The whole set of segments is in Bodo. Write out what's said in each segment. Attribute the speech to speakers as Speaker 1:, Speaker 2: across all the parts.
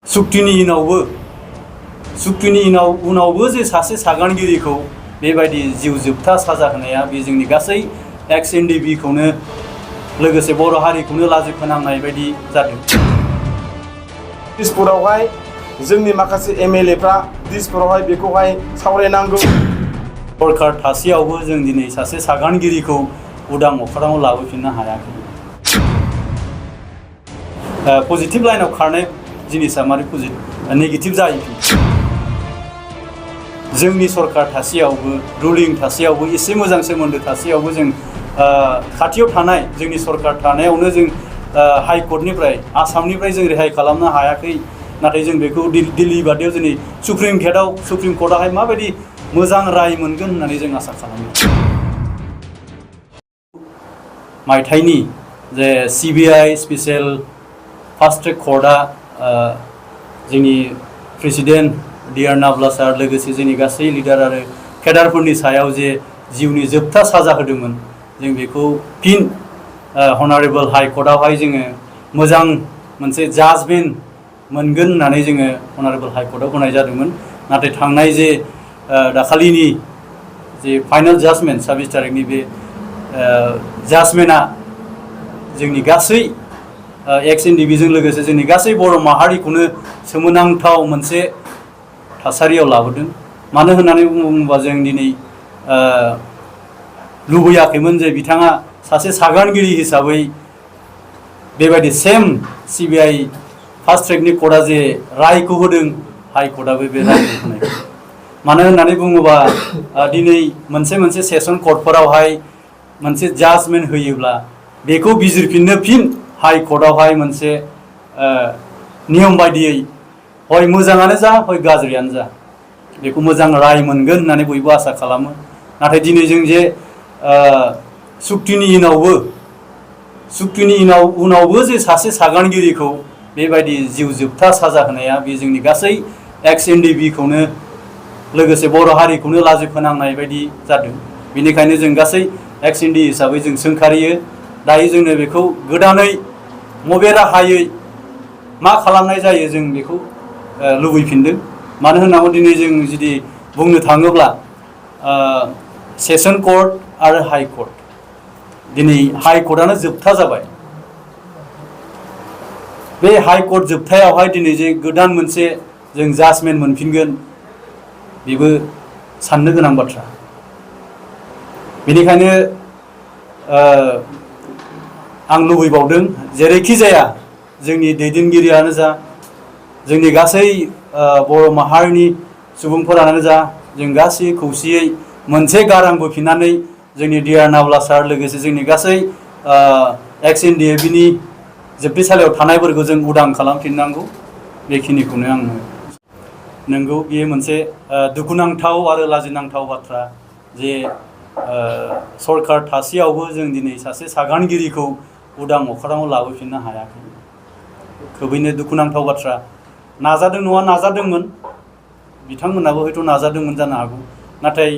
Speaker 1: सुक्तिनि उनावबो जे सासे सागानगिरिखौ बेबायदि जिउ जोबथा साजा होनाया बे जोंनि गासै एक्स एनडिबि खौनो लोगोसे बर' हारिखौनो लाजि फोनांनाय बायदि जादों।
Speaker 2: दिसपुरावहाय जोंनि माखासे एमएलएफ्रा दिसपुरावहाय बेखौहाय सावरायनांगौ।
Speaker 1: सरकार थासेयावबो जों दिनै सासे सागानगिरिखौ उदां अख्राङाव लाबोफिननो हायाखै। पजिटिभ लाइनाव खारनाय जिनिसा मारै नेगेटिभ जाहैफिन। जोंनि सरकार थासेयावबो रुलिं थासेयावबो एसे मोजां सोमोन्दो थासेयावबो जों खाथियाव थानाय जोंनि सरकार थानायावनो जों हाइकर्टनिफ्राय आसामनिफ्राय जों रेहाय खालामनो हायाखै। नाथाय जों बेखौ दिल्ली बादियाव दिनै सुप्रिम कर्टआवहाय माबायदि मोजां राय मोनगोन होननानै जों आसा खालामो। मायथाइनि जे सिबिआइ स्पेशल फास्ट ट्रेक कर्टआ जोंनि प्रेसिडेन्ट डिआर नाब्ला सार लोगोसे जोंनि गासै लिडार आरो केडारफोरनि सायाव जे जिउनि जोबथा साजा होदोंमोन, जों बेखौ फिन हनारेबल हाइकर्टआवहाय जोङो मोजां मोनसे जाजमेन्ट मोनगोन होननानै जोङो हनारेबल हाइकर्टआव होनाय जादोंमोन। नाथाय थांनाय जे दाखालिनि जे फाइनाल जाजमेन्ट 26 तारिखनि बे जाजमेन्टआ जोंनि गासै एक्स एनडिबिजों लोगोसे जोंनि गासै बर' माहारिखौनो सोमोनांथाव मोनसे थासारियाव लाबोदों। मानो होननानै बुङोबा जों दिनै लुबैयाखैमोन जे बिथाङा सासे सागानगिरि हिसाबै बेबायदि सेम सिबिआइ फास्ट ट्रेकनि कर्टआ जे रायखौ होदों, हाइकर्टआबो बे रायखौ होनाय। मानो होननानै बुङोबा दिनै मोनसे सेसन कर्टफोरावहाय मोनसे जाजमेन्ट होयोब्ला बेखौ बिजिरफिननो फिन हाइकर्टआवहाय मोनसे नियम बायदियै हय मोजाङानो जा हय गाज्रियानो जा बेखौ मोजां राय मोनगोन होननानै बयबो आसा खालामो। नाथाय दिनै जों जे सुक्तिनि उनावबो जे सासे सागानगिरिखौ बेबायदि जिउ जोबथा साजा होनाया बे जोंनि गासै एक्स एनडिबि खौनो लोगोसे बर' हारिखौनो लाजि फोनांनाय बायदि जादों। बेनिखायनो जों गासै एक्स एनडिबि हिसाबै जों सोंखारियो। दायो जोंनो बेखौ गोदानै मबे राहायै मा खालामनाय जायो जों बेखौ लुबैफिनदों। मानो होननानै दिनै जों जुदि बुंनो थाङोब्ला सेसन कर्ट आरो हाइकर्ट, दिनै हाइकर्टआनो जोबथा जाबाय। बे हाइकर्ट जोबथायावहाय दिनै जे गोदान मोनसे जों जाजमेन्ट मोनफिनगोन बेबो साननो गोनां बाथ्रा। बेनिखायनो आं लुबैबावदों जेरैखि जाया जोंनि दैदेनगिरियानो जा जोंनि गासै बर' माहारिनि सुबुंफोरानो जा जों गासै खौसेयै मोनसे गारां बोफिननानै जोंनि डिआर नाब्ला सार लोगोसे जोंनि गासै एक्स एनडिएबिनि जोबथेसालियाव थानायफोरखौ जों उदां खालामफिननांगौ। बेखिनिखौनो आं नंगौ बेयो मोनसे दुखुनांथाव आरो लाजिनांथाव बाथ्रा जे सरकार थासेयावबो जों दिनै सासे सागानगिरिखौ उदां अख्राङाव लाबोफिननो हायाखै। खोबैनो दुखुनांथाव बाथ्रा। नाजादों नङा नाजादोंमोन, बिथांमोनाबो हयथ' नाजादोंमोन जानो हागौ, नाथाय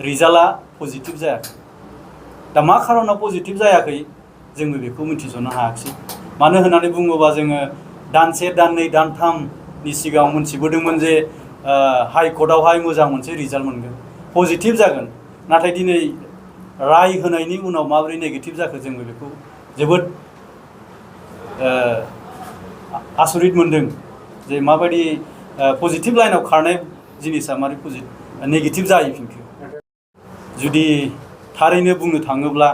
Speaker 1: रिजाल्टआ पजिटिभ जायाखै। दा मा खारनाव पजिटिभ जायाखै जोंबो बेखौ मिथिस'नो हायाखिसै। मानो होननानै बुङोबा जोङो दानसे दाननै दानथामनि सिगाङाव मोनथिबोदोंमोन जे हाइकर्टआवहाय मोजां मोनसे रिजाल्ट मोनगोन, पजिटिभ जागोन। नाथाय दिनै राय होनायनि उनाव माबोरै नेगेटिभ जाखो जोंबो बेखौ जोबोद आसरित मोनदों जे माबायदि पजिटिभ लाइनाव खारनाय जिनिसा मारै नेगेटिभ जाहैफिनखो। जुदि थारैनो बुंनो थाङोब्ला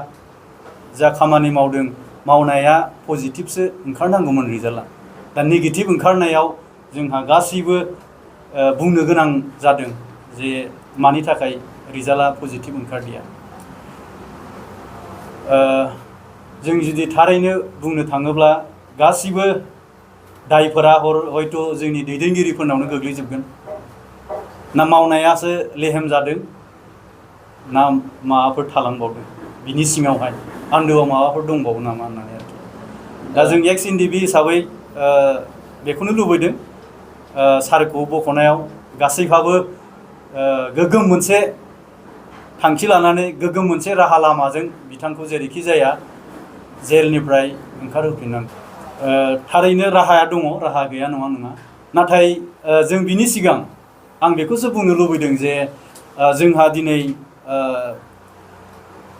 Speaker 1: जा खामानि मावदों मावनाया पजिटिभसो ओंखारनांगौमोन रिजाल्टआ। दा नेगेटिभ ओंखारनायाव जोंहा गासैबो बुंनो गोनां जादों जे मानि थाखाय रिजाल्टआ पजिटिभ ओंखारदिया। जों जुदि थारैनो बुंनो थाङोब्ला गासिबो दायफोरा हयथ' जोंनि दैदेनगिरिफोरनावनो गोग्लैजोबगोन। ना मावनायासो लेहेम जादों ना माबाफोर थालांबावदों बिनि सिङावहाय आन्दोआव माबाफोर दंबावो नामा होननानै आरोखि। दा जों एक्स एनडिबि हिसाबै बेखौनो लुबैदों सारखौ बख'नायाव गासैहाबो गोग्गोम मोनसे थांखि लानानै गोग्गोम मोनसे राहा लामाजों बिथांखौ जेरैखि जाया जेलनिफ्राय ओंखारहोफिननांगौ। थारैनो राहाया दङ, राहा गैया नङा। नाथाय जों बिनि सिगां आं बेखौसो बुंनो लुबैदों जे जोंहा दिनै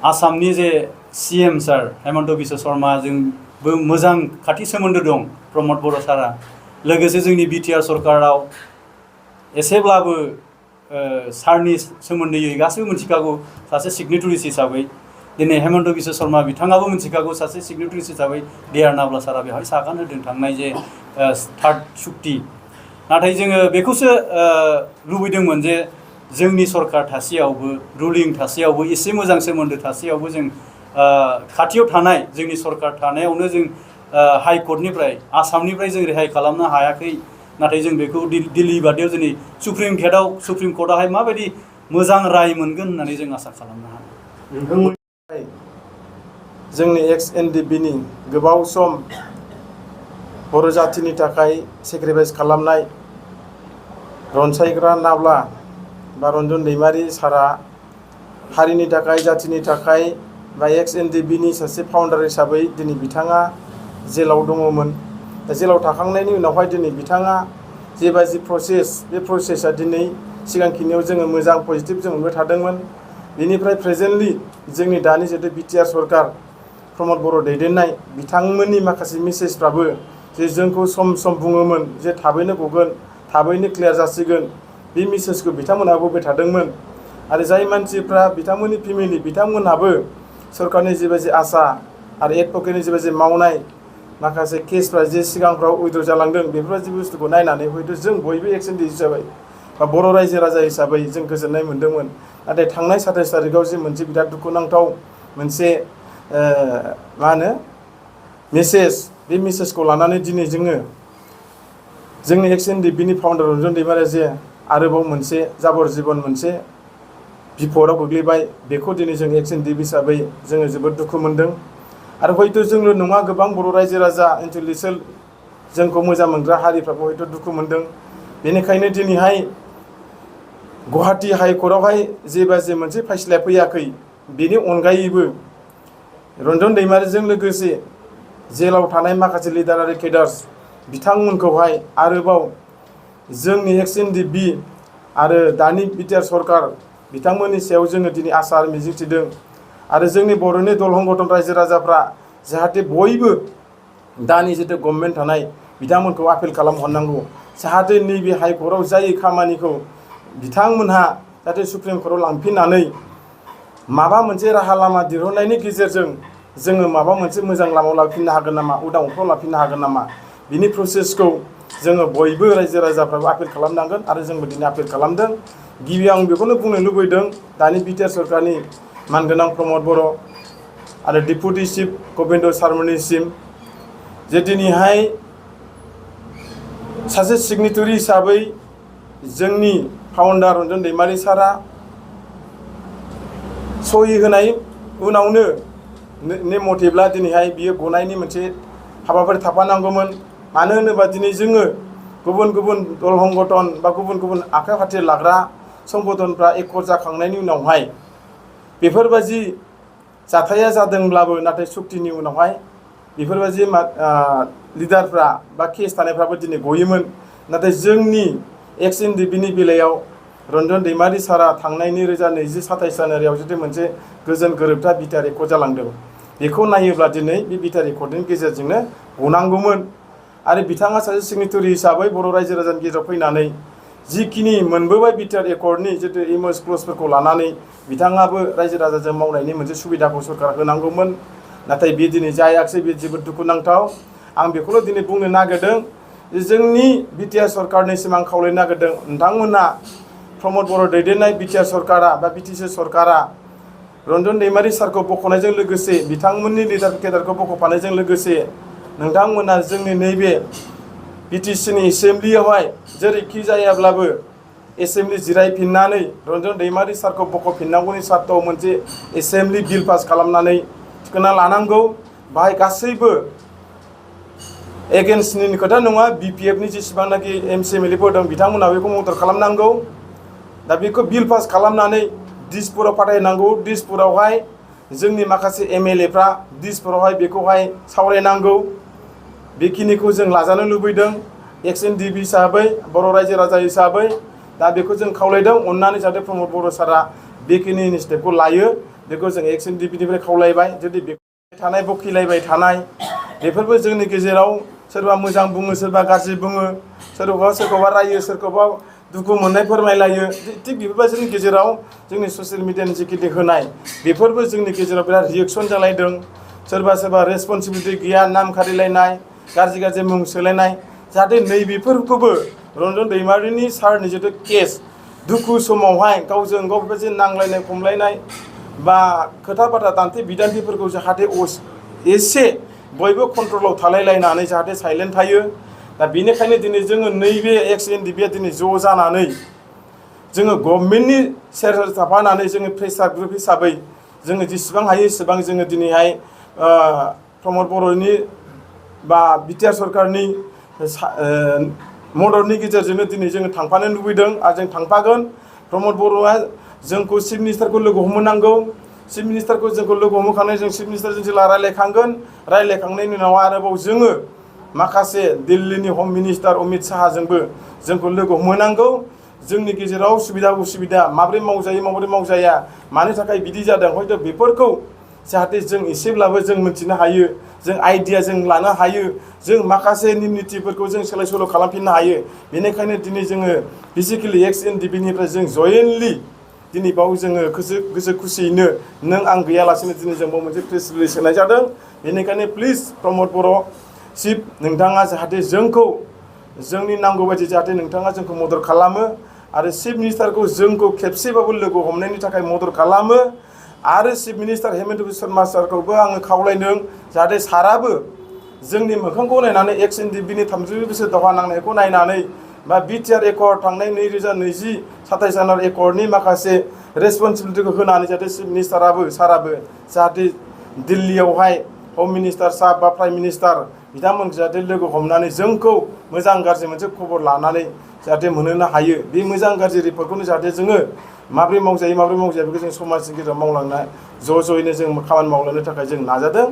Speaker 1: आसामनि जे CM सार हेमन्त बिश्व शर्मा जोंबो मोजां खाथि सोमोन्दो दं प्रमद बर' सारा लोगोसे जोंनि BTR सरकाराव एसेब्लाबो सारनि सोमोन्दै गासैबो मिथिखागौ सासे सिगनेटारिस हिसाबै दिनै हेमन्त बिश्व शर्मा बिथाङाबो मिथिखागौ सासे सिगनेटारिस हिसाबै D.R. नाब्ला सारा बेवहाय सागान होदों थांनाय जे थार्ड सुक्ति नाथाय जोङो बेखौसो लुबैदोंमोन जे जोंनि सरकार थासेयावबो रुलिं थासेयावबो एसे मोजां सोमोन्दो थासेयावबो जों खाथियाव थानाय जोंनि सरकार थानायावनो जों हाइकर्टनिफ्राय आसामनिफ्राय जों रेहाय खालामनो हायाखै नाथाय जों बेखौ दिल्ली बादियाव दिनै सुप्रिम कर्टआवहाय माबायदि मोजां राय मोनगोन होननानै जों आसा खालामनो हायो।
Speaker 2: जोंनि Ndfb नि गोबाव सम बर' जातिनि थाखाय सेक्रिफाइस खालामनाय रनसायग्रा नाब्ला बा रन्जन दैमारि सारा हारिनि थाखाय जातिनि थाखाय बा Ndfb नि सासे फाउन्डार हिसाबै दिनै बिथाङा जेलाव दङमोन। जेलाव थाखांनायनि उनावहाय दिनै बिथाङा जेबादि प्रसेस बे प्रसेसा दिनै सिगांखिनियाव जोङो मोजां पजिटिभ जों मोनबाय थादोंमोन। बेनिफ्राय प्रेजेन्टलि जोंनि दानि जितु BTR सरकार प्रमद बर' दैदेननाय बिथांमोननि माखासे मेसेजफ्राबो जे जोंखौ सम सम बुङोमोन जे थाबैनो गगोन थाबैनो क्लियार जासिगोन बे मेसेजखौ बिथांमोनहा होबाय थादोंमोन आरो जाय मानसिफ्रा बिथांमोननि फेमिलि बिथांमोनहाबो सरकारनि जेबादि आसा आरो एडभकेटनि जेबादि मावनाय माखासे केसफ्रा जे सिगांफ्राव उइद्र' जालांदों बेफोरबायदि बुस्थुखौ नायनानै हयथ' जों बयबो Ndfb हिसाबै बा बर' रायजो राजा हिसाबै जों गोजोननाय मोन्दोंमोन। नाथाय थांनाय 27 तारिखआव जे मोनसे बिराद दुखुनांथाव मोनसे मेसेज बे मेसेजखौ लानानै दिनै जोङो जोंनि Ndfb नि फाउन्डार रन्जन दैमारिया जे आरोबाव मोनसे जाबर जीबन मोनसे बिपदआव गोग्लैबाय बेखौ दिनै जों Ndfb हिसाबै जोङो जोबोद दुखु मोनदों आरो हयथ' जोंल' नङा गोबां बर' रायजो राजा इन्टेलेक्सुवेल जोंखौ मोजां मोनग्रा हारिफ्राबो हयथ' दुखु मोनदों। बेनिखायनो दिनैहाय गुवाहाटी हाइकर्टआवहाय जेबादि मोनसे फाइसलाया फैयाखै बेनि अनगायैबो रन्जन दैमारिजों लोगोसे जेलाव थानाय माखासे लिडार आरो केडार्स बिथांमोनखौहाय आरोबाव जोंनि Ndfb आरो दानि BTR सरकार बिथांमोननि सायाव जोङो दिनै आसा आरो मिजिं थिदों आरो जोंनि बर'नि दल संगठन रायजो राजाफ्रा जाहाथे बयबो दानि जितु गभर्नमेन्ट थानाय बिथांमोनखौ आपिल खालामहरनांगौ जाहाथे नैबे हाइकर्टआव जाय खामानिखौ बिथांमोनहा जाहाथे सुप्रिम कर्टआव लांफिननानै माबा मोनसे राहा लामा दिहुननायनि गेजेरजों जोङो माबा मोनसे मोजां लामायाव लांफिननो हागोन नामा उदां अख्राङाव लांफिननो हागोन नामा बिनि प्रसेसखौ जोङो बयबो रायजो राजाफ्राबो आपिल खालामनांगोन आरो जोंबो दिनै आपिल खालामदों। गिबियाव आं बेखौनो बुंनो लुबैदों दानि BTR सरकारनि मानगोनां प्रमद बर' आरो डेपुटि चिफ गबिन्द सारमोननिसिम जे दिनैहाय सासे सिगनेटारि हिसाबै जोंनि फाउन्डार रन्जन दैमारि सारा सहि होनाय उनावनो नेम मथेब्ला दिनैहाय बियो गनायनि मोनसे हाबाफारि थाफानांगौमोन। मानो होनोबा दिनै जोङो गुबुन गुबुन दल संगठन बा गुबुन गुबुन आखाइ फाथि लाग्रा संगठनफ्रा एकर्ड जाखांनायनि उनावहाय बेफोरबायदि जाथाया जादोंब्लाबो नाथाय सुक्तिनि उनावहाय बेफोरबायदि लिडारफ्रा बा केस थानायफ्राबो दिनै गयोमोन। नाथाय जोंनि Ndfb नि बेलायाव रन्जन दैमारि सारा थांनाय 2020 जानुवारियाव जुदि मोनसे गोजोन गोरोबथा बिटिआर एकर्ड जालांदों बेखौ नायोब्ला दिनै बे बिटिआर एकर्डनि गेजेरजोंनो गनांगौमोन आरो बिथाङा सासे सिगनेटारि हिसाबै बर' रायजो राजानि गेजेराव फैनानै जिखिनि मोनबोबाय बिटिआर एकर्डनि जितु एमओएस क्लजफोरखौ लानानै बिथाङाबो रायजो राजाजों मावनायनि मोनसे सुबिदाखौ सरकार होनांगौमोन। नाथाय बे दिनै जायाखिसै बे जोबोद दुखुनांथाव। आं बेखौल' दिनै बुंनो नागिरदों जोंनि बिटिआर सरकारनिसिम आं खावलायनो नागिरदों नोंथांमोना प्रमद बर' दैदेननाय बिटिआर सरकारा बा बिटिसि सरकारा रन्जन दैमारि सारखौ बख'नायजों लोगोसे बिथांमोननि लिडार केडारखौ बख'फानायजों लोगोसे नोंथांमोना जोंनि नैबे बिटिसिनि एसेम्ब्लियावहाय जेरैखि जायाब्लाबो एसेम्ब्लि जिरायफिननानै रन्जन दैमारि सारखौ बख'फिननांगौनि सार्तआव मोनसे एसेम्ब्लि बिल पास खालामनानै थिखोना लानांगौ। बाहाय गासैबो एगेन्स्टनि खोथा नङा बिपिएफनि जेसेबांनाखि एमएलएफोर दं बिथांमोना बेखौ मदद खालामनांगौ। दा बेखौ बिल पास खालामनानै दिसपुराव फाथायनांगौ। दिसपुरावहाय जोंनि माखासे एमएलएफ्रा दिसपुरावहाय बेखौहाय सावरायनांगौ। बेखिनिखौ जों लाजानो लुबैदों एक्स एनडिएफबि हिसाबै बर' रायजो राजा हिसाबै दा बेखौ जों खावलायदों अननानै जाहाथे प्रमद बर' सारा बेखिनि स्टेपखौ लायो बेखौ जों एक्स एनडिएफबिनिफ्राय खावलायबाय जुदि थानाय बखिलायबाय थानाय बेफोरबो जोंनि गेजेराव सोरबा मोजां बुङो सोरबा गाज्रि बुङो सोरखौबा रायो सोरखौबा दुखु मोननाय फोरमायलायो थिग बेफोरबायदिनि गेजेराव जोंनि ससियेल मिडियानि जिखिनि होनाय बेफोरबो जोंनि गेजेराव बिराद रिएक्सन जालायदों सोरबा रेसपन्सिबिलिटि गैया नाम खारिलायनाय गाज्रि मुं सोलायनाय जाहाथे नैबेफोरखौबो रन्जन दैमारिनि सारनि जिथु केस दुखु समावहाय गावजों गाव बेबायदि नांलायनाय खमलायनाय बा खोथा बाथ्रा दान्थे बिदान्थेफोरखौ जाहाथे एसे बयबो कन्ट्रलाव थालायलायनानै जाहाथे साइलेन्ट थायो दा बेनिखायनो दिनै जोङो नैबे एक्स एनडिएफबिआ दिनै ज' जानानै जोङो गभर्नमेन्टनि सेर सेर थाफानानै जोङो प्रेसार ग्रुप हिसाबै जोङो जेसेबां हायो एसेबां जोङो दिनैहाय प्रमद बर'नि बा बिटिआर सरकारनि मददनि गेजेरजोंनो दिनै जोङो थांफानो लुबैदों आरो जों थांफागोन प्रमद बर'आ जोंखौ चिफ मिनिस्टारखौ लोगो हमहैनांगौ चिफ मिनिस्टारखौ जोंखौ लोगो हमहोखांनानै जों चिफ मिनिस्टारजों जेला रायलायखांगोन रायलायखांनायनि उनाव आरोबाव जोङो माखासे दिल्लीनि हम मिनिस्टार अमित शाहजोंबो जोंखौ लोगो हमहैनांगौ जोंनि गेजेराव सुबिदा उसुबिदा माबोरै मावजायो माबोरै मावजाया मानि थाखाय बिदि जादों हयथ' बेफोरखौ जाहाथे जों एसेब्लाबो जों मिथिनो हायो जों आइडिया जों लानो हायो जों माखासे निम नितिफोरखौ जों सोलाय सोल' खालामफिननो हायो बेनिखायनो दिनै जोङो बेसिकेलि एक्स एनडिएफबिनिफ्राय जों जयेन्टलि दिनै बाव जोङो गोसो खुसियैनो नों आं गैयालासेनो दिनै जों बाव मोनसे प्रेस रिलिज होनाय जादों बेनिखायनो प्लिज प्रमद बर' चिफ नोंथाङा जाहाथे जोंखौ जोंनि नांगौ बायदि जाहाथे नोंथाङा जोंखौ मदद खालामो आरो चिफ मिनिस्टारखौ जोंखौ खेबसेबाबो लोगो हमनायनि थाखाय मदद खालामो आरो चिफ मिनिस्टार हेमन्त शर्मा सारखौबो आङो खावलायदों जाहाथे साराबो जोंनि मोखांखौ नायनानै एक्स एनडिएफबिनि 30 बोसोर दावहा नांनायखौ नायनानै बा बिटिआर एकर्ड थांनाय 2020-27 जानुवारि एकर्डनि माखासे रेसपन्सिबिलिटिखौ होनानै जाहाथे चिफ मिनिस्टाराबो साराबो जाहाथे दिल्लीयावहाय हम मिनिस्टार साहब बा प्राइम मिनिस्टार बिथांमोनखौ जाहाथे लोगो हमनानै जोंखौ मोजां गाज्रि मोनसे खबर लानानै जाहाथे मोनहोनो हायो बे मोजां गाज्रि रिपर्टखौनो जाहाथे जोङो माबोरै मावजायो बेखौ जों समाजनि गेजेराव मावलांना ज'यैनो जों खामानि मावलांनो थाखाय जों नाजादों।